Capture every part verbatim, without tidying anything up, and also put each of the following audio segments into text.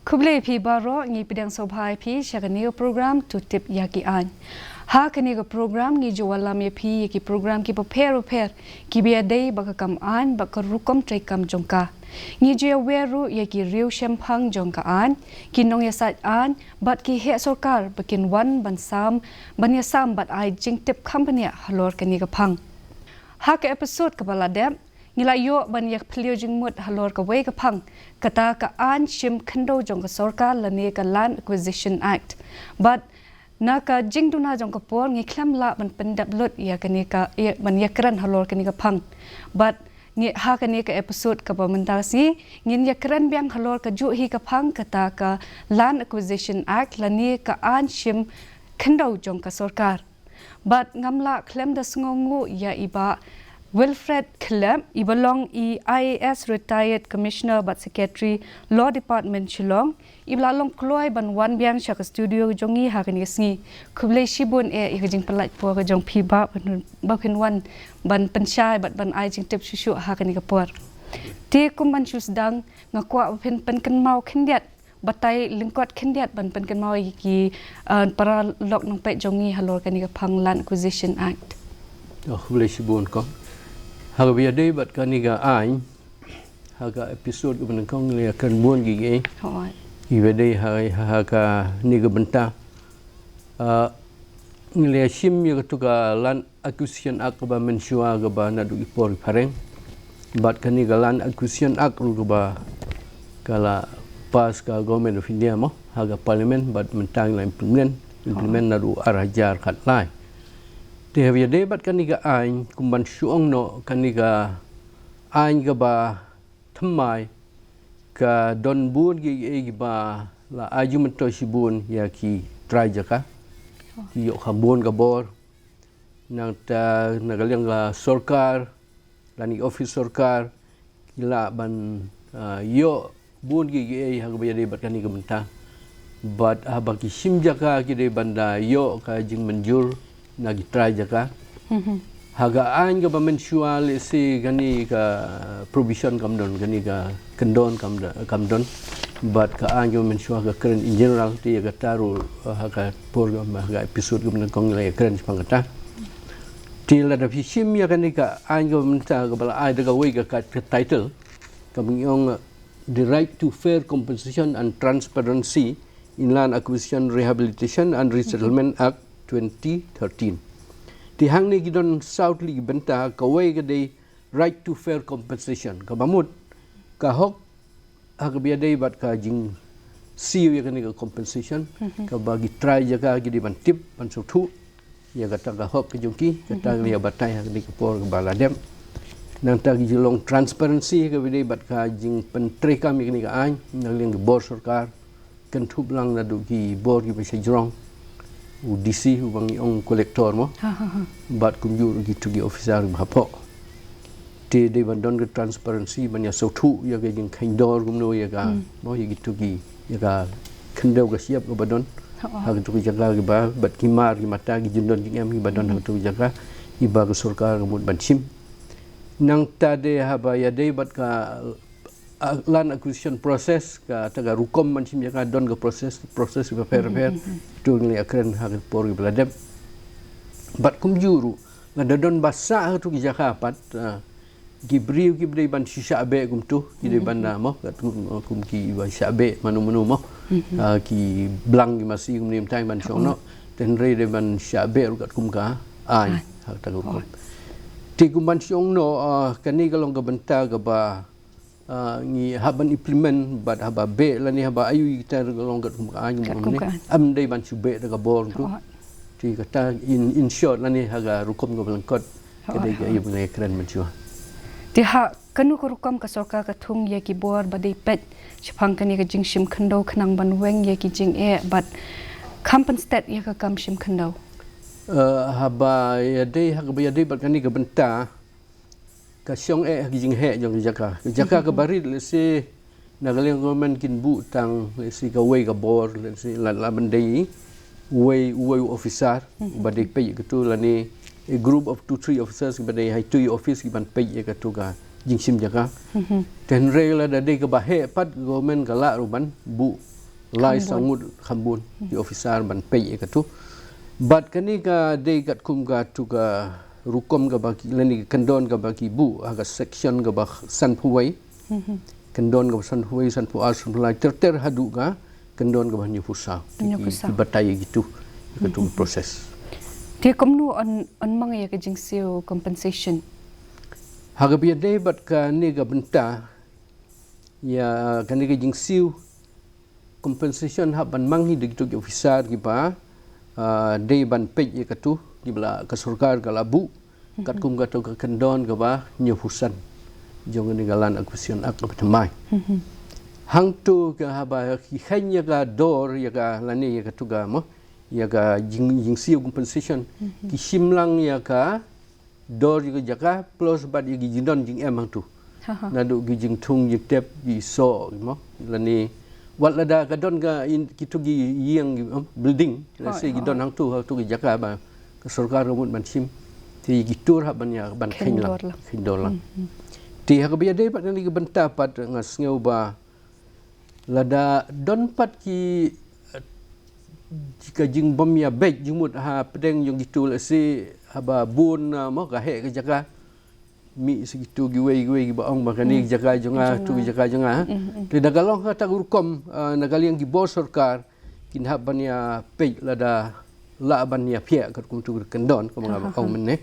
Khublei phi baroh, ngi pdiang sngewbha ïa phi sha kane ka program To Tip ïa ki Aiñ. Ha kane ka program ngi ju wallam ïa phi ïa ki program kiba pher bapher kiba ïadei bad ka kam aiñ bad ka rukom treikam jong ka. Ngi ju ïawer ruh ïa ki riewshemphang jong ka aiñ, ki nongïasaid aiñ bad ki heh sorkar ba kin wan ban sam, ban ïasam bad ai jingtip kham bniah halor kane ka phang. Ha ka episode kaba la dep, ngi la ïoh ban ïa phylliew jingmut halor kawei ka phang, kata ka aiñ shim khyndew jong ka sorkar lane ka Land Acquisition Act. Bad na ka jingduna jong ka por ngi khlem lah ban pyndep lut ïa kane ka, ïa, ban ïakren halor kane ka phang. Bad ngi ha kane ka episode kaba mynta ka sngi ngin ïakren biang halor kajuh hi ka phang, kata ka Land Acquisition Act lane ka aiñ shim khyndew jong ka sorkar. Bad ngam lah khlem da sngewnguh ïa i Bah Wilfred Khlep, iba long i I A S retired commissioner bad secretary Law Department Shillong, iba la long kloi ban wan biang sha ka studio jong ngi ha kane ka sngi. Khublei shibun eh ïa ka jingpynlait por ka jong phi Bah, ba phin wan ban pynshai bad ban ai jingtip shuh shuh ha kane ka por. Te kum ban shu sdang, nga kwah ba phin pynkynmaw khyndiat, batai lyngkot khyndiat ban pynkynmaw ïa ki, uh, paralok nongpeit jong ngi halor kane ka phang Land Acquisition Act. Oh, khublei shibun kong. Ha kaba ïadei bad kane ka aiñ, ha ka episode kaba nyngkong ngi la ïakren bun kiei kiei. Hooid. Kiba dei ha, ha, ha kane ka bynta. Ah, ngi la ïashim ïa katu ka Land Acquisition Act kaba mynshuwa kaba naduh ki por ki phareng. Bad kane ka Land Acquisition Act ruh kaba ka la pass ka Government of India mo, ha ka Parliament, bad mynta ngi la implement, implement naduh ar hajar khatlai. Te haba ïadei bad kane ka aiñ, kum ban shu ong noh, kane ka aiñ kaba thymmai, ka don bun kiei kiei kiba la ai jingmyntoi shibun ïa ki trai jaka. Ki ïoh kham bun ka bor. Nangta na ka liang ka sorkar, lane office sorkar, ki lah ban, ah, ïoh bun kiei kiei ha kaba ïadei bad kane ka bynta. Bad haba ki shim jaka ki dei ban da ïoh ka jingmynjur na ki trai jaka. Mhm. Ha ka aiñ kaba mynshuwa lehse kane ka provision kam don, kane ka kyndon kam da-, kam don. Bad ka aiñ kaba mynshuwa ka kren in general, te ïa kata ruh, eh, ha ka por ka, ha ka episode kaba nyngkong ngi la ïakren shaphang kata. Te lada phi shim ïa kane ka aiñ kaba mynta kaba la ai da kawei ka, ka title, kaba ngi ong, eh, The Right to Fair Compensation and Transparency in Land Acquisition, Rehabilitation and Resettlement Act twenty thirteen. Te hangne ki don saw tylli ki bynta, kawei ka dei right to fair compensation. Kaba mut ka hok ha kaba ïadei bad ka jingsiew ïa kane ka compensation, mhm, kaba ki trai jaka ki dei ban tip, ban sngewthuh ïa kata ka hok ka jong ki, kata, mhm, ngi la ïa batai ha kane ka por kaba la dep. Nangta ki jinglong transparency kaba ïadei bad ka jingpyntreikam ïa kane ka aiñ na ka liang ki bor sorkar, kynthup lang naduh ki bor kiba sha jrong, u D C uba ngi ong collector mo. Ha, ha, ha. Bad kumjuh ruh kito ki officer ba hapoh. Te dei ban don ka transparency, ban ïa sngewthuh ïa ka jingkheiñ dor kumno ïa ka, hmm, mo, ïa kito ki, ïa ka khyndew ka shyiap kaba don ha kito ki jaka kiba, bad ki mar ki mata, ki jingdon jingem kiba don ha kito ki jaka kiba ka sorkar ka mut ban shim. Nangta dei haba ïadei bad ka, ah, land acquisition process, kata ka rukom ban shim jaka don ka process, process kiba pher pher. Hmm, hmm, hmm. To ngi la ïakren ha ka por kiba la dep. Bad kumjuh ruh lada don ba sah ha kito ki jaka pat, ah, ki briew kiba dei ban shu shah beh kumto, ki dei ban, hmm, hmm, ah, mo, kat kum, kum kiba shah beh mano mano mo. Hmm, hmm. Ah, ki blang ki masi kumne mynta ban shong noh. Te hynrei dei ban shah beh ruh katkum ka aiñ. Aiñ. Ha kata ka rukom. Te kum ban shong noh, ah, kane ka long ka bynta kaba, ah, ngi hap ban implement bad haba beh lane haba ayu kita ka long katkum ka aiñ, katkum ka aiñ. Am dei ban shu beh da ka bor tu. Te kata in, in short lane ha ka rukom kaba lyngkot ka dei ka ayu ba ngi kren mynshuwa. Te ha kano ka rukom ka sorkar ka thung ïa ki bor ba dei peit shaphang kane ka jingshim khyndew khnang ban weng ïa ki jingeh bad kham pynstet ïa ka kam shim khyndew? Eh, haba ïadei, haba ïadei bad kane ka bynta, ka shong eh ha ki jingheh jong ki jaka. Ki jaka kaba rit, let's say, na ka liang government kin buh tang, let's say, kawei ka bor, let's say, la, la ban dei uwei, uwei u officer, mhm, ba dei peit ïa katu lane a group of two, three officers ba dei ha itu i office ki ban peit ïa katu ka jingshim jaka. Mhm. Te hynrei lada dei kaba heh pat, government ka lah ruh ban buh lai saw ngut kham bun ki officer ban peit ïa katu. Bad kane ka dei katkum katu ka rukom kaba ki, lane ka kyndon kaba ki buh ha ka section kaba sanphew wei. Kyndon kaba sanphew wei, sanphew ar, sanphew lai, ter ter haduh ka kyndon kaba hynñiewphew saw. Ki, ki batai ïa kitu, ïa katu ka process. Te kumno yn, yn mang ïa ka jingsiew compensation? Ha kaba ïadei bad kane ka bynta, ïa kane ka jingsiew compensation hap ban mang hi da kitu ki officer kiba, ah, dei ban peit ïa katu kiba la ka sorkar ka la buh katkum katu ka kyndon kaba hynñiewphew san jong kane ka Land Acquisition Act kaba thymmai. Hangtu ka haba ki kheiñ ïa ka dor ïa ka lane ïa katu ka mo, ïa ka jing, jingsiew compensation, ki shim lang ïa ka dor ïa ka jaka plus bad ïa ki jingdon jingem hangtu. Naduh ki jingthung jingtep, ki soh, ki mo, lane wat lada ka don ka in, kitu ki ïing, ki, em, building, lane ki don hangtu, hangtu ki jaka ba ka sorkar ka mut ban shim. Te ki tur hap ban ïa, ban kheiñ lang, kheiñ dor lang. Te ha kaba ïadei bad kane ka bynta pat nga sngew ba lada don pat ki, eh, ka jingbym ïabeit jingmut hapdeng jong kitu, lehse haba bun, ah, mo, ka heh ka jaka. Mih sa kitu kiwei kiwei kiba ong ba kane ka jaka jong nga, tu ka jaka jong nga. Te da ka long kata ka rukom, ah, na ka liang ki bor sorkar kin hap ban ïa peit lada lah ban ïa phiah katkum tu ka kyndon, kumba nga ong mynne.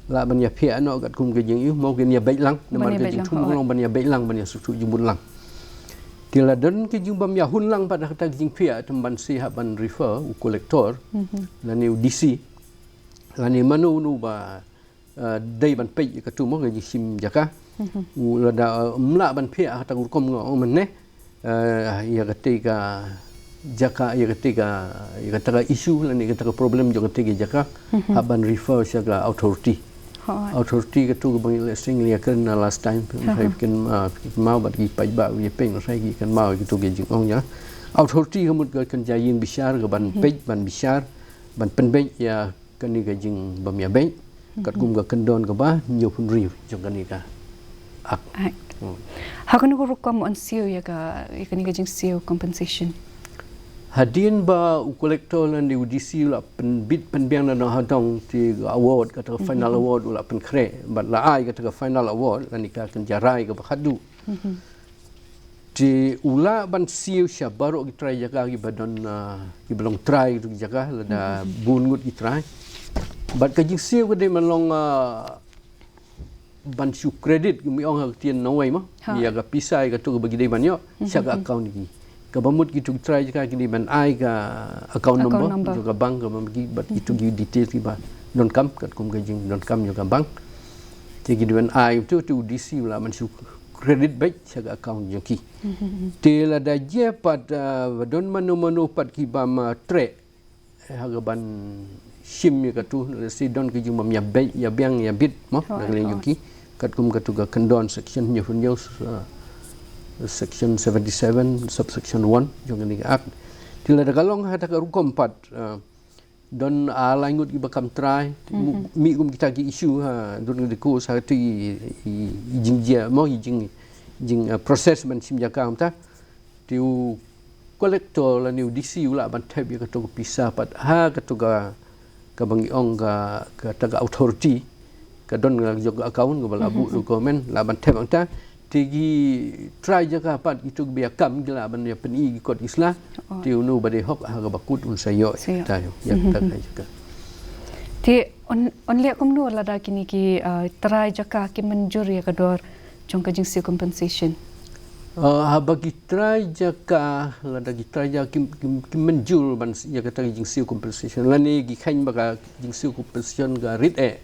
Lah ban ïa phiah noh katkum ka jingïoh, mo, kin ïa beit lang, namar ka jingthung ka long ban ïa beit lang, ban ïa suk suk jingmut lang. Te la don ka jingbym ïa hun lang pat ha kata ka jingphiah, te ban sa hap ban refer u collector lane u D C lane mano mano ba, eh, dei ban peit ïa katu, mo, ka jingshim jaka. U lada, eh, ym lah ban phiah ha kata ka rukom nga ong mynne, eh, ïa kata ka jaka, ïa kata ka, ïa kata ka issue lane ïa kata ka problem jong kata ka jaka, hap ban refer sha ka authority. Authority katu kaba ngi la sing ïa ka na last time, pynhai pynken, ah, pynken maw bad ki paidbah ïa pyn, pynhai ki kan maw ïa katu ka jingong ïa. Authority ka mut ka kynja ïing bishar ka ban peit, ban bishar, ban pynbeit ïa kane ka jingbym ïabeit katkum ka kyndon kaba hynñiewphew hynriew jong kane ka Act. Ha kano ka rukom yn siew ïa ka, ïa kane ka jingsiew compensation? Hadien ba u collector lane u D C u la pynbit pynbiang na nong hadong, te ka award, kata ka final award u la pynkhreh, bad la ai kata ka final award lane ka kynja rai kaba khadduh. Te u lah ban siew sha baroh ki trai jaka kiba don, ah, kiba long trai kitu ki jaka, lada bun ngut ki trai. Bad ka jingsiew ka dei ban long, ah, ban shu credit, ki mih ong ha ka ktien nongwei mo. Ïa ka pisa, ïa katu kaba ki dei ban ïoh sha ka account ki. Kaba mut kitu ki trai jaka ki dei ban ai ka account number jong ka bank, kaba mut ki, bad kitu ki details kiba donkam katkum ka jingdonkam jong ka bank. Te ki dei ban ai tu, te u D C u lah ban shu credit back sha ka account jong ki. Te lada jia pat, ah, ba don mano mano pat ki bym, ah, treh, eh, ha ka ban shim ïa katu, lehse don ka jingbym ïabeit, ïabiang, ïabit mo na ka liang jong ki. Katkum katu ka kyndon section hynñiewphew hynñiew, ah, section seventy-seven, subsection one jong kane ka Act. Te lada ka long ha kata ka rukom pat, ah, don, ah, lai ngut kiba kam trai, mih kum kita ki issue, ha, don ki course, ha, tu i, i, i jingjia mo, i jing, jing, ah, process ban shim jaka kumta. Te u collector lane u D C u lah ban thep ïa katu ka pisa pat ha katu ka, kaba ngi ong ka, kata ka authority. Ka don ka jong ka account kaba la buh da u government, lah ban thep hangta. Te ki trai jaka pat kitu kiba ïa kam ki lah ban ïa pyni ki kot ki sla. Te uno ba dei hok ha kaba kut un sa ïoh ïa kata, ïa kata ka jaka. Te yn, yn leh kumno lada kine ki, ah, trai jaka ki mynjur ïa ka dor jong ka jingsiew compensation? Ah, haba ki trai jaka, lada ki trai jaka ki, ki, ki mynjur ban s-, ïa kata ka jingsiew compensation lane ki kheiñ ba ka jingsiew compensation ka rit eh.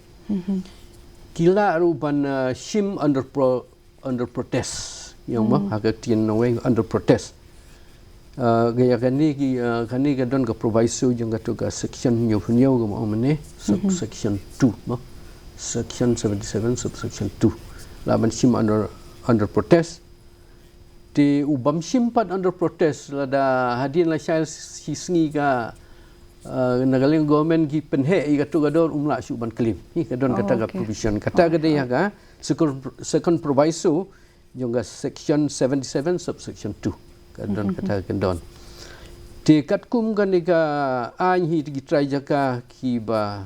Ki lah ruh ban, ah, shim under pro-, under protest. Ïa mo, ha ka ktien nongwei under protest. Ah, ka ïa kane ki, ah, kane ka don ka proviso jong katu ka section hynñiewphew hynñiew kaba ong mynne, subsection two mo. Section seventy-seven, subsection two. Lah ban shim under, under protest. Te u bym shim pat under protest, lada hadien lashai shi sngi ka, ah, na ka liang government ki pynheh ïa katu ka dor, um lah shuh ban claim. Hi, ka don kata ka provision. Kata ka dei ha ka second, second proviso jong ka section seventy-seven, subsection two. Ka don kata ka kyndon. Te katkum kane ka aiñ hi te ki trai jaka kiba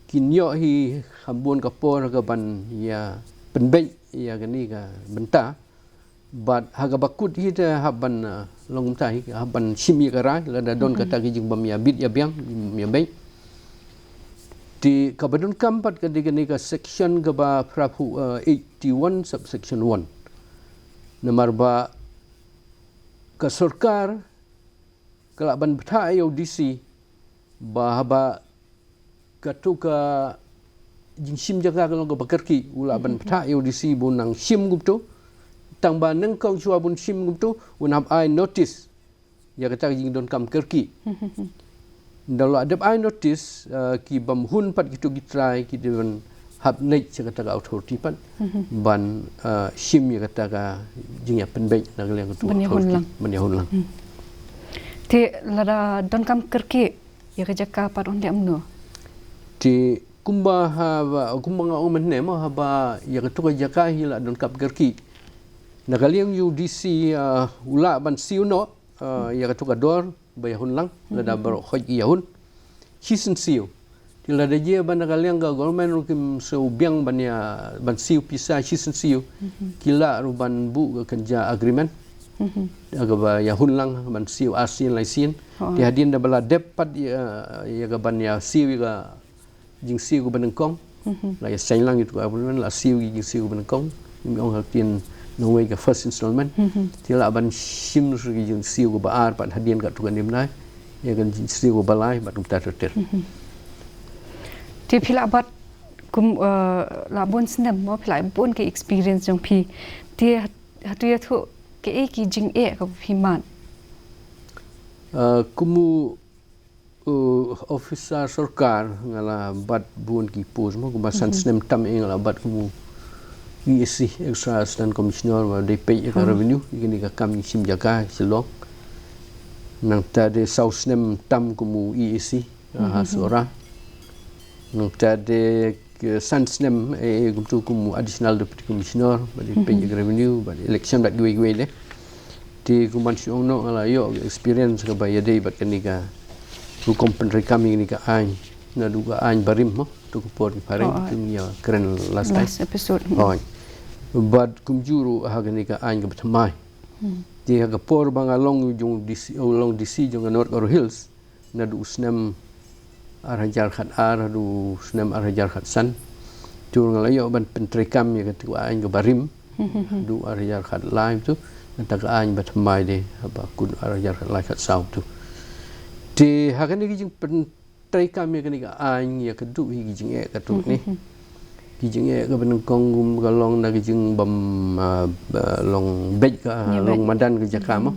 kin ïoh hi ha bun ka por ka ban ïa pynbeit ïa kane ka bynta. Bad ha kaba kut hi te hap ban, uh, long kumta hi, hap ban shim ïa ka rai lada don kata ki jingbym ïa bit ïa biang, bym ïa beit. Te kaba donkam pat ka dei kane ka section kaba phra phew, uh, eighty-one subsection one. Namar ba ka sorkar ka lah ban bthah ïa u D C ba haba katu ka jingshim jaka ka long kaba kyrkieh, u lah ban bthah ïa u D C ba un nang shim kumtu. Tang ba nyngkong shuwa ba un shim kumtu, un hap ai notice ïa kata ka jingdonkam kyrkieh. Da lah dep ai notice, uh, ki bym hun pat kitu ki trai ki dei ban hap nang sha kata ka authority pat ban, uh, shim ïa kata ka jingïapynbeit na ka liang katu ka authority ban ïa hun lang. Te lada donkam kyrkieh ïa ka jaka pat un leh kumno? Te kumba haba, kumba nga ong mynne mo, haba ïa katu ka jaka hi la donkam kyrkieh, na ka liang u D C, uh, u lah ban siew noh, uh, ïa katu ka dor ba ïa hun lang, lada baroh khoit ki ïa hun. Shisien siew. Te lada jia ba na ka liang ka government ruh kim siew biang ban ïa, ban siew pisa shisien siew, ki lah ruh ban buh ka kynja agreement. Ïa kaba ïa hun lang ban siew arsien laisien. Te hadien da ba la dep pat ïa, ïa ka ban ïa siew ïa ka jingsiew kaba nyngkong. La ïa seng lang ïa tu ka agreement, la siew ïa ka jingsiew kaba nyngkong. Ym ong ha ktien nongwei ka first installment. Te lah ban shim ruh ïa ka jingsiew kaba ar pat hadien katu ka niam nai. Ïa ka jingsiew kaba lai bad kumta ter ter. Te phi lah bat kum, uh, la bun snem mo, phi la bun ka experience jong phi. Te hat-, hatu ïathuh kaei ki jingeh kaba phi mad? Uh, kum u, uh, officer sorkar nga la bat bun ki post mo, kumba san snem tam eh nga la bat kum u E A C, Extra Assistant Commissioner, ba dei peit ïa ka revenue, ïa kane ka kam shim jaka Shillong. Nangta de saw snem tam kum u E A C, uh, ha Sohra. Nangta de, eh, san snem, eh, kumtu kum u Additional Deputy Commissioner, ba dei peit ïa ka revenue, ba dei election bad kiwei kiwei de. Te kumban shu ong noh nga la ïoh experience kaba ïadei bad kane ka rukom pyntreikam ïa kane ka aiñ. Naduh ka aiñ barim mo, tu ka por ki phareng, tu ïa kren last time. Last episode. Hooid. Bad kumjuh ruh ha kane ka aiñ kaba thymmai. Te ha ka por ba nga long jong D C, oh, long D C jong ka North Garo Hills. Naduh u snem ar hajar khat ar haduh u snem ar hajar khat san. Tu nga la ïoh ban pyntreikam ïa katu ka aiñ kaba rim. Haduh ar hajar khat lai tu. Kata ka aiñ ba thymmai de haba kut ar hajar khat lai khat saw tu. Te ha kane ka jingpyntreikam ïa kane ka aiñ ïa ka duh hi ki jingeh katu ne. Ki jingeh kaba nyngkong kum ka long na ki jingbym, ah, ba long beit ka, long madan ka jaka mo.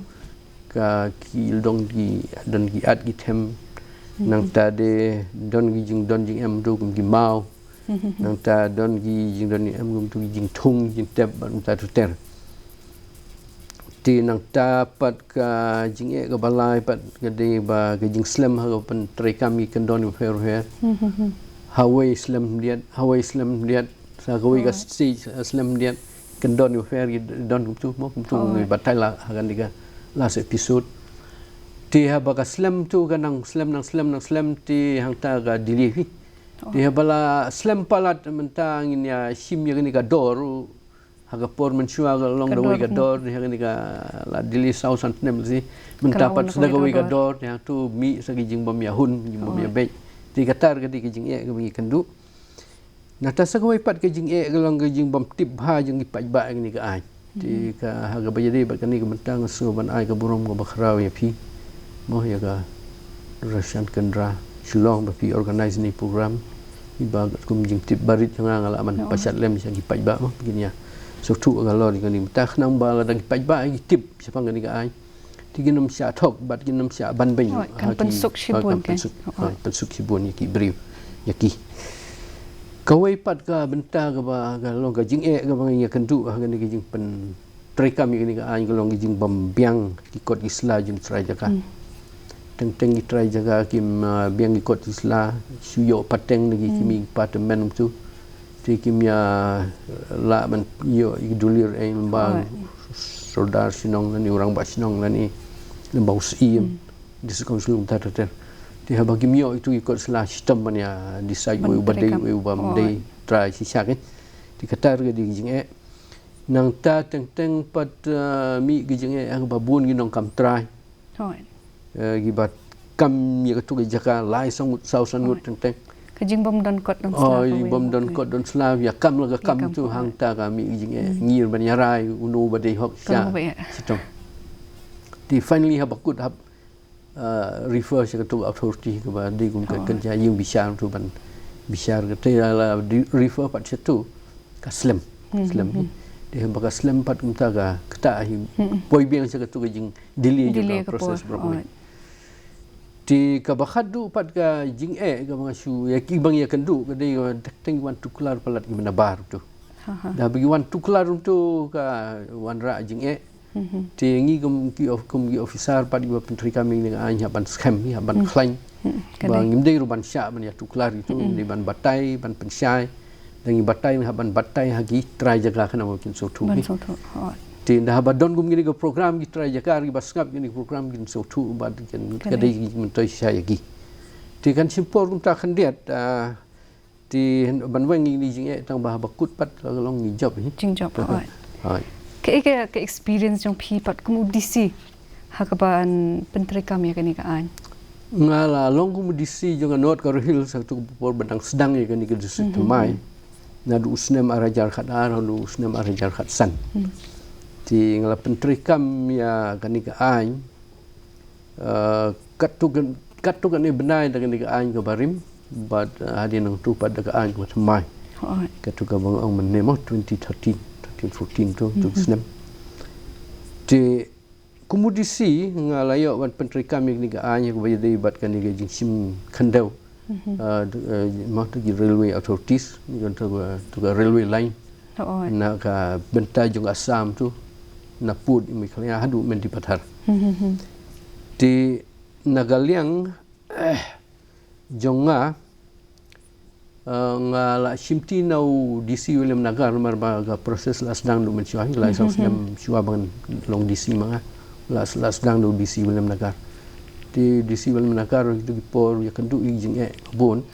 Ka ki don ki, don ki at ki them. Nangta de don ki jingdon jingem tu kum ki maw. Nangta don ki jingdon jingem kum tu ki jingthung jingtep bad kumta ter ter. Te nangta pat ka jingeh kaba lai pat ka dei ba ka jingslem ha ka pyntreikam ki kyndon bapher bapher. Hawei slem diat, hawei slem diat. Sa kawei ka stage, eh, slem diat. Kyndon bapher ki don kumtu mo, kumtu ngi batai la ha kane ka last episode. Te haba ka slem tu ka nang slem, nang slem, nang slem te hangta ka delay hi. Te haba la slem palat mynta ngin ïa shim ïa kane ka dor. Ha ka por mynshuwa ka long da kawei ka dor, ha kane ka la delay saw san snem lehse. Mynta pat sa da kawei ka dor, te hangtu mih sa ki jingbym ïa hun, jingbym ïa beit. Te kata ka dei ka jingeh kaba ngi kynduh. Nangta sa kawei pat ka jingeh ka long ka jingbym tip bha jong ki paidbah ïa kane ka aiñ. Te ka ha kaba ïadei bad kane ka bynta nga sngew ban ai ka burom kaba khraw ïa phi. Mo ïa ka Doordarshan Kendra Shillong ba phi organize ïa kane ka program. Iba kum jingtip barit jong nga nga lah ban pashat lem sha ki paidbah mo kin ïa sngewthuh halor kane ka bynta khnang ba lada ki paidbah ki tip shaphang kane ka aiñ. Te kin ym shah thok bad kin ym shah ban beiñ. Kan pynsuk shibun, kan pynsuk shibun ïa ki briew ïa ki. Kawei pat ka bynta kaba ka long ka jingeh kaba ngi ïa kynduh ha kane ka jingpyntreikam ïa kane ka aiñ ka long ka jingbym biang ki kot ki sla jong trai jaka. Teng teng ki trai jaka kim, ah, biang ki kot ki sla, shu ïoh pateng na ki kmie ki kpa tymmen kumtu. Te kim ïa lah ban ïoh ïa ki dulir eh lyngba u sordar shnong lane u rangbah shnong lane Lem ba u Syiem, District Council kumta ter ter. Te haba kim ïoh ïa kito ki kot sla shitom ban ïa decide uei uba dei, uei uba ym dei, trai shisha kein. Te kata ruh ka dei ka jingeh. Nangta teng teng pat, eh, mih ka jingeh ha kaba bun ki nongkam trai. Hooid. Eh, kiba kam ïa kato ka jaka lai saw ngut, saw san ngut teng teng. Ka jingbym don kot don sla. Oh, ka jingbym don kot don sla, ïa kam la ka kam tu hangta ka mih ka jingeh. Ngir ban ïa rai uno uba dei hok sha. Shitom. Te finally haba kut hap, uh, refer sha kato ka authority kaba dei kum ka kynja ïing bishar tu ban bishar kata la refer pat sha tu ka slem. Slem hi. Te haba ka slem pat kumta ka kata hi. Poi biang sha kato ka jing delay jong ka process baroh kawei. Te kaba khatduh pat ka jingeh kaba nga shu ïa ki bang ïa kynduh ka dei ka teng wan tuklar palat ki mena bar tu. Da ba ki wan tuklar tu ka wanrah jingeh. Te ngi kum ki of-, kum ki officer pat kiba pyntreikam ïa kane ka aiñ hap ban skhem, hap ban khlaiñ. Ba ngim dei ruh ban shah ban ïa tuklar ïa tu, ngim dei ban batai, ban pynshai. Da ngi batai, hap ban batai ha ki trai jaka khnang ba kin sngewthuh. Te da haba don kum kine ki program ki trai jaka kiba sngap kine ki program kin sngewthuh bad kin ka dei ki myntoi shisha ïa ki. Te kan shim por kumta khyndiat, ah, te ban weng ïa kine ki jingeh tang ba haba kut pat ka long ki jop hi. Jingjop, hooid. Hooid. Kaei ka, ka experience jong phi pat kum u D C ha kaban pyntreikam ïa kane ka aiñ? Nga la long kum u D C jong ka North Garo Hills ha kato ka por ba dang sdang ïa kane ka district thymmai. Naduh u snem ar hajar khat ar, naduh u snem ar hajar khat san. Te nga la pyntreikam ïa kane ka aiñ, eh, katto katne bnai da kane ka aiñ kaba rim, bad, eh, hadien nangto pat da ka aiñ kaba thymmai. Hooid. Katto kaba nga ong mynne mo, twenty thirteen, thirteen fourteen tu, tu snem. Te kum u D C nga la ïoh ban pyntreikam ïa kane ka aiñ kaba ïadei bad kane ka jingshim khyndew. Ah, tu, eh, mo tu ki railway authorities, ni kan tu ka, tu ka railway line. Hooid. Na ka bynta jong Assam tu, na pud i Meghalaya haduh Mendipathar. Te na ka liang, eh, jong nga, eh, nga la shimti na u D C Williamnagar namar ba ka process la sdang naduh mynshuwa, la saw snem shuwa ban long D C ma nga. La, la sdang na u D C Williamnagar. Te D C Williamnagar kito ki por ïakynduh ïa ki jingeh bun.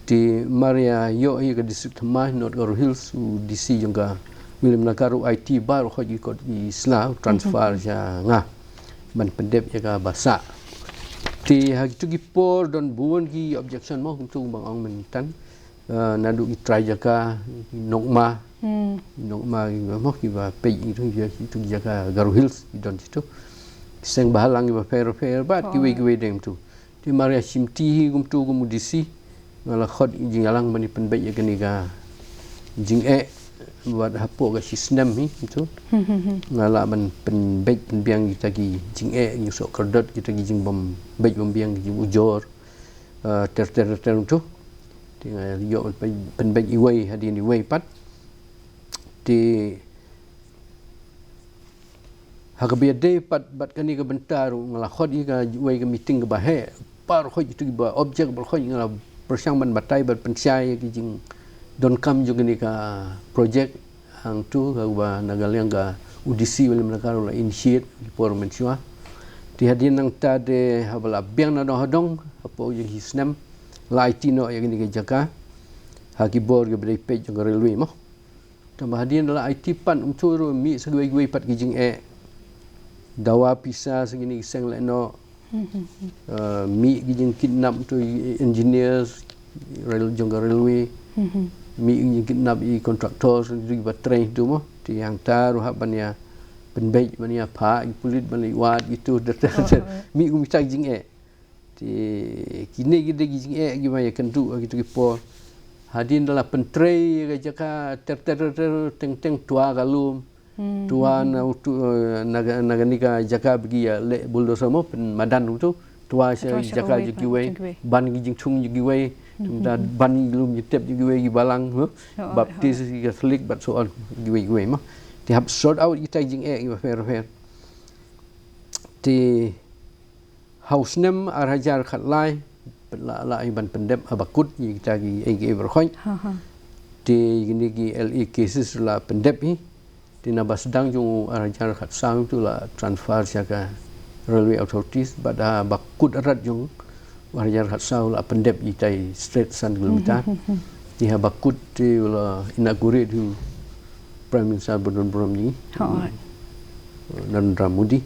Te mar ïa ïoh ïa ka district thymmai North Garo Hills, u D C jong ka Williamnagar u aiti baroh khoit ki kot ki sla, u transfer sha nga ban pyndep ïa kaba sah. Te ha kito ki por don bun ki objection mo, kumto ba nga ong myntan. Eh, naduh ki trai jaka, ki nongma, nongma ki mo kiba peit ïa kito ki jaka Garo Hills ki don kito. Ki seng bahalang kiba pher pher bad kiwei kiwei de kumto. Te mar ïa shimti hi kumto kum u D C, nga la khot jingïalang ban ïa pynbeit ïa kane ka jingeh, bad hapoh ka shi snem hi kumto. Nga lah ban pynbeit pynbiang kita ki jingeh, jingsoh kordot, kita ki jingbym beit bym biang, ki jingujor, eh, ter ter ter kumto. Te nga ïoh pyn-, pynbeit iwei hadien iwei pat. Te ha kaba ïadei pat bad kane ka bynta ruh nga la khot ïa kawei ka meeting kaba heh. Baroh khoit kito kiba object baroh khoit nga la pyrshang ban batai ban pynshai ïa ki jingdonkam jong kane ka project. Hangto kaba na ka liang ka u D C Williamnagar u la initiate ki por mynshuwa. Te hadien nangta de haba la biang na dong ha dong hapoh jong ki snem la aiti noh ïa kane ka jaka ha ki bor kiba dei peit jong ka railway mo. Tangba hadien la aiti pat kumto ruh mih sa kiwei kiwei pat ki jingeh. Dawa pisa sa kine ki seng lehnoh. Eh, mih ki jingkidnap to i engineers, rail, jong ka railway. Mih ki jingkidnap i contractors, kito kiba trei to mo. Te hangta ruh hap ban ïa pynbeit, ban ïa phah ki pulit, ban ïa wad kito, ter ter ter. Mih kumta ki jingeh. Te kine ki dei ki jingeh kiba ïakynduh ha kito ki por. Hadien da la pyntrei ïa ka jaka ter ter ter ter, teng teng twa ka lum. Twa na utu, eh, na ka, na kane ka jaka ba ki ïa leh bulldozer mo, pynmadan utu. Twa sha jaka jong kiwei, ban ki jingthung jong kiwei, da ban ki lum jingtep jong kiwei, ki balang, mo. Baptist, ki Catholic, bad so on, kiwei kiwei mo. Te hap sort out kita ki jingeh kiba pher pher. Te ha u snem ar hajar khatlai, la, la ai ban pyndep haba kut ïa kita kiei kiei baroh khoit. Te kine ki L A cases la pyndep hi. Te naba sdang jong u ar hajar khatsaw to la transfer sha ka Railway Authorities, bad ha ba kut arat jong u ar hajar khatsaw la pyndep ïa itai stretch san kilometer. Te ha ba kut te la inaugurate u Prime Minister ba don burom jong ngi, Narendra Modi.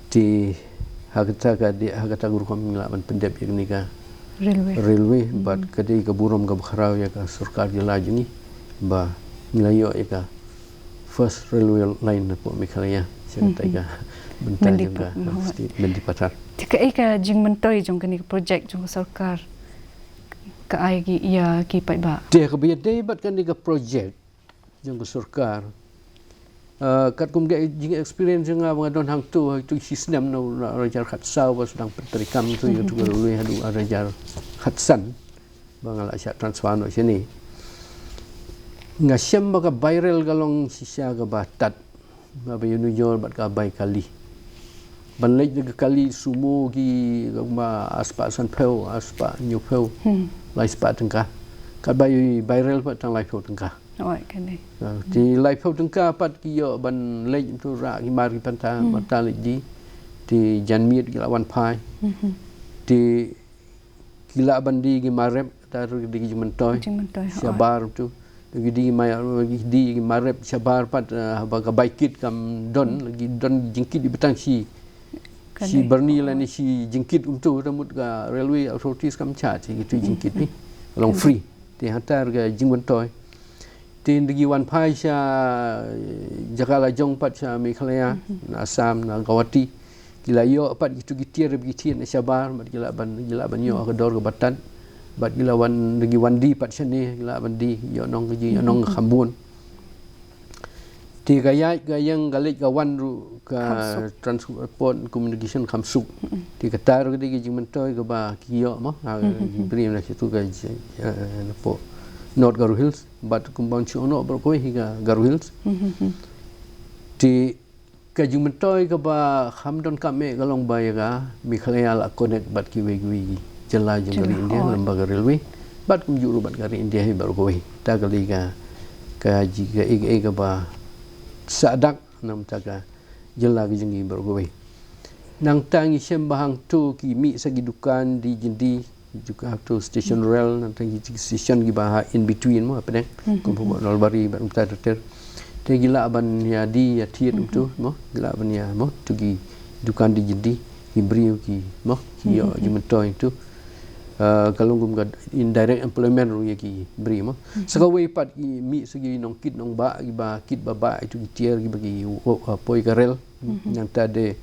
Te ha kata ka dei, ha kata ka rukom ngi lah ban pyndep ïa kane ka railway. Railway, bad ka dei ka burom kaba khraw ïa ka sorkar jylla jong ngi ba ngi la ïoh ïa ka first railway line hapoh Meghalaya. Sha kata ka bynta jong ka state Mendipathar. Te kaei ka jingmyntoi jong kane ka project jong ka sorkar ka ai ïa ki paidbah? Te kaba ïadei bad kane ka project jong ka sorkar, katkum ka jing experience jong nga ba nga don hangto ha kito ki snem na u ar hajar khatsaw ba sdang pyntreikam to ïa kito ki railway haduh ar hajar khatsan ba nga la shah transfer noh shane. Nga shem ba ka bai rel ka long shisha kaba tad, kaba ïanujor bad ka bai kali. Ban leit da ka kali sumo ki kumba arspah sanphew, arspah hynñiewphew, laispah tyngka. Katba ïa u bai rel pat tang laiphew tyngka. Te laiphew tyngka pat ki ïoh ban leit, to rah ki mar ki pynta, mynta leit die. Te janmiet ki la wan phai. Te ki lah ban die ki mar rep, kata ruh ki die ki jingmyntoi shabar to. Ki die ki mar, ki die ki mar rep shabar pat, haba ka bai kit kam don, ki don jingkit ba tang shi, shi byrni lane shi jingkit kumto, te mut ka Railway Authorities kam charge kito ki jingkit, long free. Te hangta ruh ka jingmyntoi. Te ynda ki wan phai sha jaka la jong pat sha Meghalaya, na Assam, na Guwahati, ki la ïoh pat kito ki tiar ba ki thied na shabar, bad ki lah ban, ki lah ban ïoh ha ka dor kaba tad, bad ki la wan, ynda ki wan die pat shane, ki lah ban die, ïoh nong ka jingïoh nong kham bun. Te ka ïaid ka ïeng ka leit ka wan ruh ka Transport Communication kham suk. Te kata ruh ka dei ka jingmyntoi kaba ki ïoh mo, ha ki briew na kito ka, napoh North Garo Hills bad kumba shu noh baroh kawei hi ka Garo Hills. Te ka jingmyntoi kaba kham donkam eh ka long ba ïa ka Meghalaya la connect bad kiwei kiwei ki jylla jong ka ri India lyngba ka railway, bad kumjuh ruh bad ka ri India hi baroh kawei. Kata ka dei ka, ka jingeh, eh, kaba sah dak namar ka jylla ka jong ngi baroh kawei. Nangta ngi shem ba hangto ki mih sa ki dukan die jingdie, dukan to station rail, nangta ki station kiba ha in between mo, hapdeng, kum hapoh Nalbari bad kumta ter ter. Te ki lah ban ïa die ïa thied kumto mo, ki lah ban ïa mo, to ki dukan die jingdie, ki briew ki mo, ki ïoh jingmyntoi to. Ka long kum ka indirect employment ruh ïa ki briew mo. Sa kawei pat ki mih sa ki nongkit nongbah, kiba kit ba bah ito ki tiar kiba ki poi ka rel. Nangta de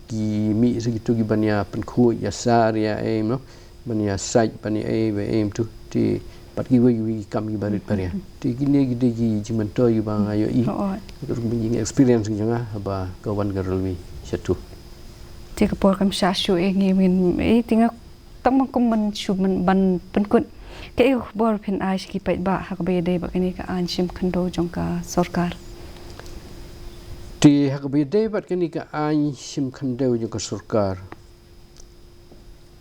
ki mih sa kito kiban ïa pynkhuid ïa sar ïa ei mo, ban ïa sait ban ïa ei ba ei to. Te pat kiwei kiwei ki kam kiba rit ba ria. Te kine ki dei ki jingmyntoi kiba nga ïohi, ka ruh ka jing experience ki jong nga haba ka wan ka railway shato. Te ka por kam shah shu eh ngi min eh te nga tang ma kum ban shu ban pynkut. Kaei ka khubor phin ai sha ki paidbah ha kaba ïadei bad kane ka aiñ shim khyndew jong ka sorkar? Te ha kaba ïadei bad kane ka aiñ shim khyndew jong ka sorkar,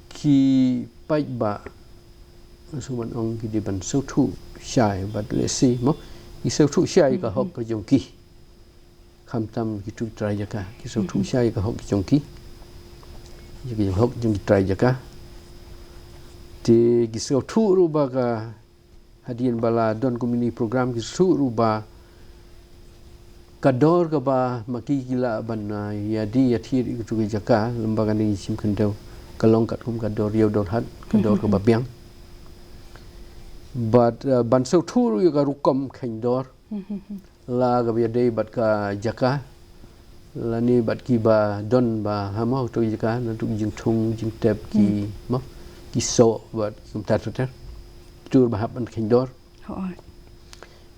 ki paidbah, nga shu ban ong ki dei ban sngewthuh shai bad lehse mo, ki sngewthuh shai ka hok ka jong ki. Khamtam kito ki trai jaka ki sngewthuh shai ka hok ki jong ki, ki hok jong ki trai jaka. Te ki sngewthuh ruh ba ka hadien ba la don kumne program ki sngewthuh ruh ba ka dor kaba ma ki ki lah ban ïa die ïa thied ïa kito ki jaka lyngba kane ka shim khyndew ka long katkum ka dor ïew dor hat, ka dor kaba biang. Bad ban sngewthuh ruh ïa ka rukom kheiñ dor. La kaba ïadei bad ka jaka lane bad kiba don ba ha mo to jaka, na to jingthung jingtep ki mo, ki soh bad ki kumta ter ter. Kito ba hap ban kheiñ dor.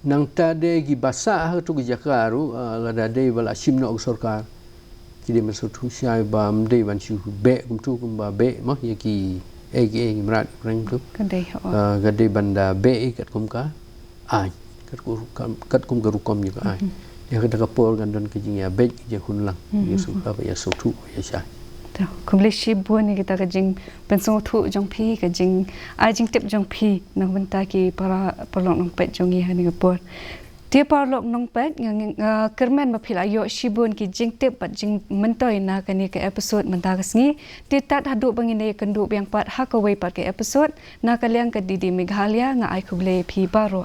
Nangta de kiba sah ha to jaka ruh, lada dei ba la shim noh ka sorkar, ki dei ban sngewthuh shai ba ym dei ban shu beh kumto kumba beh mo ïa ki ei ki ei ki mrad ki mreng to. Ka dei ban da beh katkum ka aiñ, katkum ka rukom ïa ka aiñ. Ïa kata ka por kan don ka jingïabeit ka jingkhunlang, ïa sngewthuh ïa shai. Khublei shibun ïa kata ka jingpynsngewthuh jong phi, ka jingai jingtip jong phi na ka bynta ki para paralok nongpeit jong ngi ha kane ka por. Te paralok nongpeit, nga, nga kyrmen ba phi la ïoh shibun ki jingtip bad jingmyntoi na kane ka episode mynta ka sngi. Te tad haduh ba ngin ïakynduh biang pat ha kawei pat ka episode, na ka liang ka D D Meghalaya, nga ai khublei ïa phi baroh.